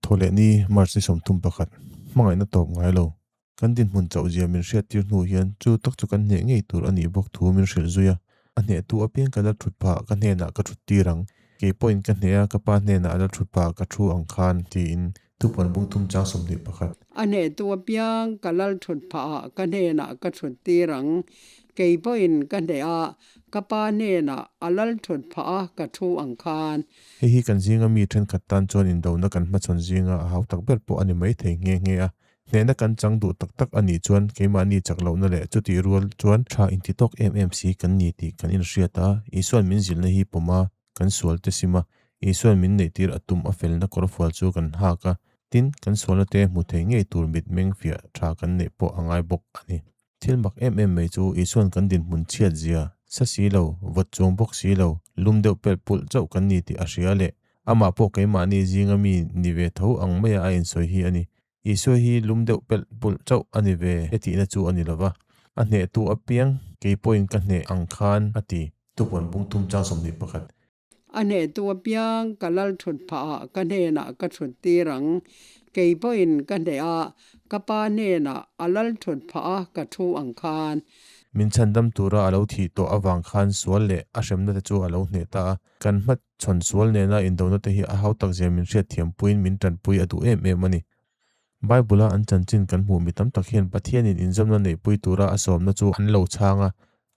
Thawhleh ni March ni 31, hmangaihna tawp ngai lo. Kan dinhmun chauhzia min hriattir hnu hian chu tak chu kan hneh ngei tur a nih bawk thu min hrilh zui a. A hnehtu apiang ka la thut phah ka hnenah ka thut tir ang. Kei pawhin ka hneh a, ka pa hnenah a la thut phah ka thu ang khan, tiin thupuan bung thum chang 21. A hnehtu apiang ka lal thut phah ka hnenah ka thut tir ang. Kei pawhin ka hneh a, ka pa hnenah a lal thut phah a ka thu ang khan. Hei hi kan zinga mi thenkhat tan chuan indona kan hmachhawn zinga a hau tak ber pawh a ni maithei nghe nghe a. Hnehna kan chang duh tak tak a nih chuan keimahni chak lohna leh chutih rual chuan tha inti tawk em em si kan ni tih kan inhriat a, Isua'n min zilhna hi pawm a, kan sual te sim a, Isua'n min neihtir a tum a felna kawrfual chu kan hak a, tin, kan sualna te hmu thei ngei tur mitmeng fiah tha kan neih pawh a ngai bawk a ni. Thil mak em em mai chu Isua'n kan dinhmun chhiat zia, sa si lo, vawt chuang bawk si lo, lum deuh pelh pulh chauh kan ni tih a hria leh amah pawh keimahni zinga mi ni ve tho ang maia a insawi hi a ni. Isua hi lum deuh pelh pulh chauh a ni ve e tihna chu a ni lo va, a hnehtu apiang kei pawhin ka hneh ang khan a ti. Tupuan bung thum chang 21. A hnehtu apiang ka lal thut phah ah ka hnenah ka thut tir ang. Kei pawhin ka hneh a, ka pa hnenah a lal thut phah a ka thu ang khan. Min chhandam tura a lo thih tawh avang khan sual leh a hremna te chu a lo hneh ta a. Kan hmat chhawn sual nena indona te hi a hau tak zia min hriatthiam puiin min tanpui a duh em em a ni. Bible-a an chanchin kan hmuh mi tam tak hian Pathianin inzawmna neihpui tura a sawmna chu an lo chhang a,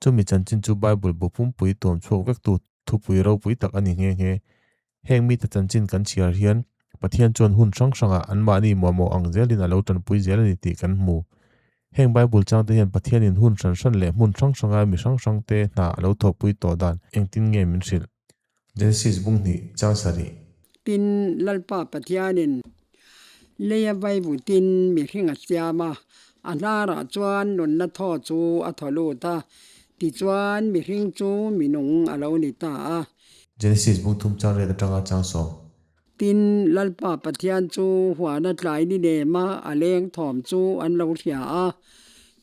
chumi chanchin chu Bible bu pumpui tuam chhuak vektu thupui ropui tak a ni nghe nghe. Heng mite chanchin kan chhiar hian Pathian chuan hun hrang hrangah anmahni muahmawh ang zelin a lo tanpui zel a ni tih kan hmu. Heng Bible changte hian Pathianin hun hran hran leh hmun hrang hranga mi hrang hrangte hna a lo thawhpui tawh dan engtin nge min hrilh? Genesis bung hnih chang sarih. Tin, Lalpa Pathianin leia vaivutin mihring a siam a, a hnarah chuan nunna thaw chu a thaw lut a, tichuan mihring chu minung a lo ni ta a. Genesis bung thum chang riat atanga chang sawm. Tin, Lalpa Pathian chu huana tlai ni nema a leng thawm chu an lo hria a.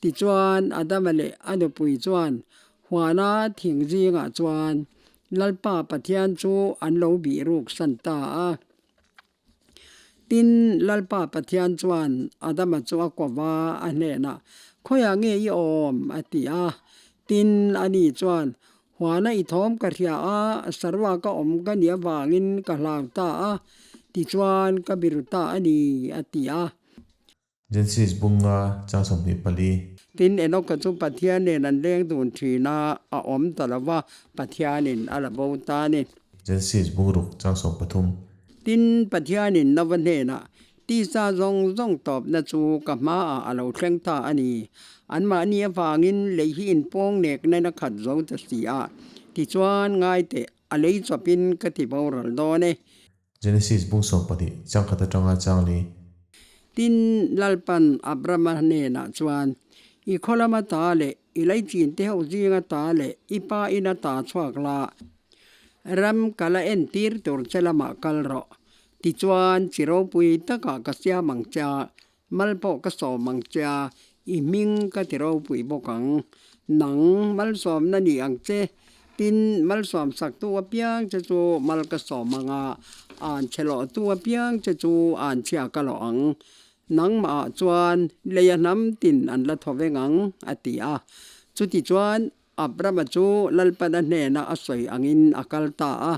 Tichuan, Adama leh a nupui chuan huana thing zingah chuan Lalpa Pathian chu an lo bih ruk san ta a. Tin, Lalpa Pathian chuan Adama chu a kova a hnenah, Khawiah nge i awm? a ti a. Tin, ani chuan, Huana i thawm ka hria a, sarua ka awm ka nih avangin ka hlau ta a, tichuan ka biru ta a ni, a ti a. Genesis bunga chang 24. Tin, Enoka chu Pathian nen an leng dun thin a, a awm ta lo va, Pathianin a la bo ta a ni. Genesis bung ruk chang 13. Tin, Pathianin Nova hnenah, Tisa zawng zawng tawpna chu ka hmaah a lo thleng ta a ni. Anmahni avangin lei hi inpawng nek nen a khat zo ta si a, tichuan ngai teh, a lei chawpin ka ti boral dawn e. Genesis bung 12 chang khat atanga chang li. Tin, Lalpan Abrama hnenah chuan, I khaw lama ta leh i leichin te ho zinga ta leh i pa ina ta chhuak la, ram ka la entir tur che lamah kal rawh. Tichuan, chi ropui takah ka siam ang che a, mal pawh ka sawm ang che a, i hming ka ti ropui bawk ang. Nang, malsawmna ni ang che, tin, malsawm saktu apiang che chu mal ka sawm ang a, an chhe lawhtu apiang che chu an chhia ka lawh ang. Nangmahah chuan leia hnam tin an la thaw veng ang, a ti a. Chutichuan, Abrama chu Lalpana hnena a sawi angin a kal ta a,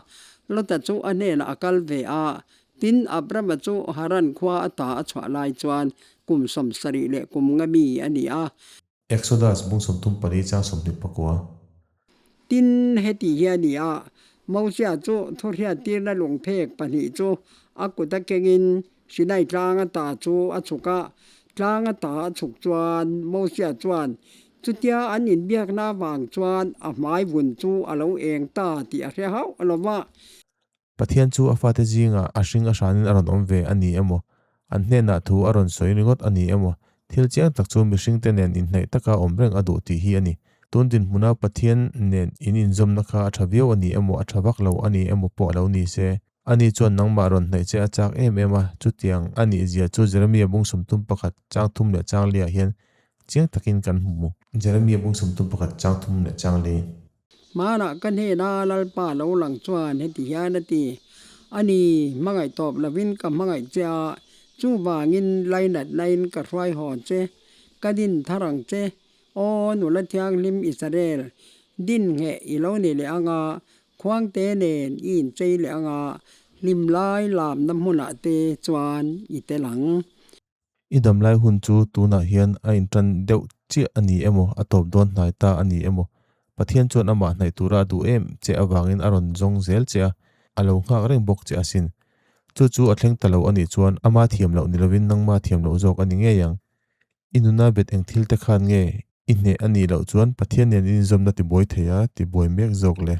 Lota chu a hnenah a kal ve a. Tin, Abrama chu Haran khua ata a chhuah lai chuan kum 70 leh kum nga mi a ni a. Exodus bung 34 chang 29. Tin, heti hi a ni a, Mosia chu thuhriattirna lungphek pahnih chu a kut a kengin Sinai tlang ata chu a chhuk a, tlang ata a chhuk chuan Mosia chuan chutia an inbiakna avang chuan a hmai vun chu a lo eng ta tih a hre hauh lo va. Pathian chu a fate zingah a hring a hranin a rawn awm ve a ni emaw, an hnenah thu a rawn sawi ringawt a ni emaw, thil chiang tak chu mihringte nen inhnaih taka awm reng a duh tih hi a ni. Tun dinhmuna Pathian nen in inzawmna kha a tha viau a ni emaw, a tha vak lo a ni emaw pawh a lo ni se. Ani chuan nangmah rawn hnaih che a chak em em a, chutiang a nih zia chu Jeremia bung 31 chang thum leh chang liah hian chiang takin kan hmu. Jeremia bung 31 chang thum leh chang li. Hmanah ka hnena Lalpa lo lang chuan heti hian a ti, Ani, hmangaih tawp lovin ka hmangaih che a, chuvangin lainatnain ka hruai haw che, ka din thar ang che. Aw nula thianghlim Israel, din ngheh i lo ni leh ang a, khuangte nen i inchei leh ang a, hlim lai lamna hmunah te chuan i tel ang. I damlai hun chu tunah hian a intan deuh chiah a ni emaw, a tawp dawn hnai ta a ni emaw, Pathian chuan amah hnaih tura a duh em che avangin a rawn zawng zel che a, a lo nghak reng bawk che asin. Chu chu a thleng ta lo a nih chuan ama thiam loh ni lovin nangma thiam loh zawk a ni ngei ang. I nuna bet eng thil te khan nge i hneh a nih loh chuan Pathian nen i inzawmna tibuai thei a, tibuai mek zawk le.